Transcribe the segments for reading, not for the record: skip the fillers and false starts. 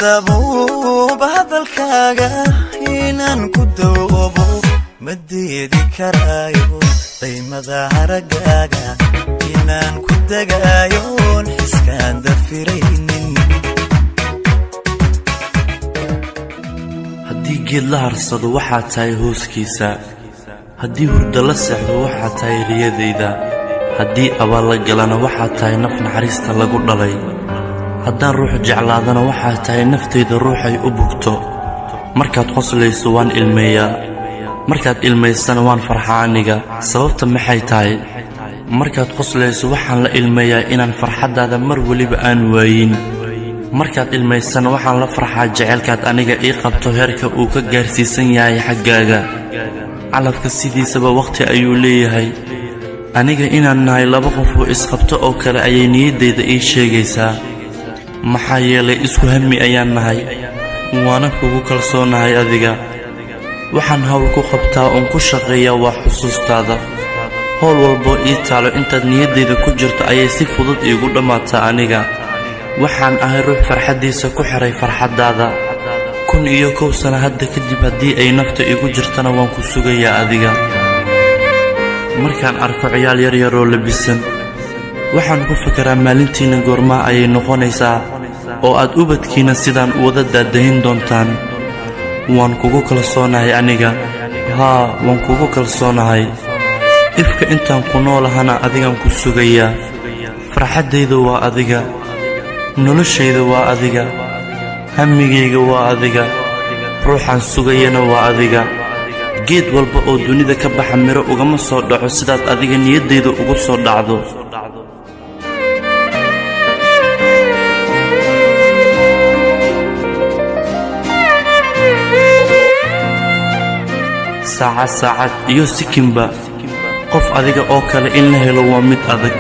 Dabuuba hadalkaaga inaan ku dawoobo ma diidi karaayo. Daymada haraggaaga inaan ku degaayoon xiskaan dafiraynin. Haddii geed la harsado, waxaa tahay hooskiisa. Haddii hurdo la seexdo, waxaa tahay riyadayda. Haddii abaal la galana, waxaa tahay naf naxariista lagu dhalay. Haddaan ruux jeclaadana, waxaa tahay naftayda ruuxay u bugto. Markaad qoslayso waan ilmeeyaa, markaad ilmaysana waan farxaa aniga. Sababta maxay tahay? Markaad qoslayso waxaan la ilmeeyaa inaan farxaddaada mar weliba aan waayin. Markaad ilmaysana waxaan la farxaa jecelkaad aniga ii qabto heerka uu ka gaarsiisan yahay xaggaaga. Calafka sidiisaba wakhti ayuu leeyahay. Aniga inaan nahay laba qof oo isqabto oo kale ayay niyaddayda ii sheegaysaa, maxaa yeelay isku hami ayaan nahay, waana kugu kalsoonahay adiga. Waxaan hawl ku qabtaa oon ku shaqeeyaa waa xusuustaada. Howl walboo ii taalo, intaad niyaddayda ku jirto ayay si fudud iigu dhammaataa aniga. Waxaan ahay ruux farxaddiisa ku xiray farxaddaada. 1001 sano hadda kadib, haddii ay nafta igu jirtana, waan ku sugayaa adiga. Markaan arko ciyaal yaryaroo labisan, waxaan ku fikiraa maalintiinna goormaa ayay noqonaysaa oo aad ubadkiinna sidaan u wada daadahin doontaan. Waan kugu kalsoonahay aniga, haa, waan kugu kalsoonahay. Ifka intaan ku noolahana adigaan ku sugayaa. Farxaddayda waa adiga, noloshayda waa adiga, hamigayga waa adiga, ruuxaan sugayana waa adiga. Geed walba oo dunida ka baxa miro ugama soo dhaco sidaad adiga niyaddayda ugu soo dhacdo. Saacad saacad iyo sikinba qof adiga oo kale in la helo waa mid adag.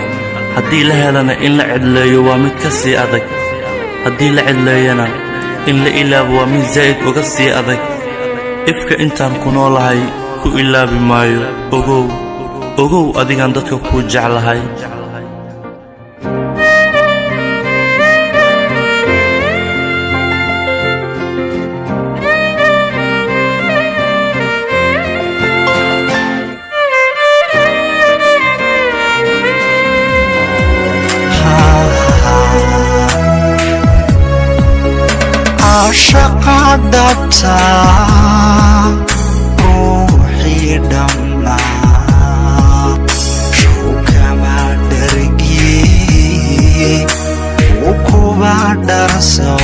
Haddii la helana, in la cidleeyo waa mid ka sii adag. Haddii la cidleeyana, in la ilaabo waa mid zaa'id uga sii adag. Ifka intaan ku noolahay ku ilaabi maayo. Ogow, ogow, adigaan dadka kuu jeclahay. Caashaqa dhabta ruuxii dhammaa shukama dhargiye, kuba dharsaw.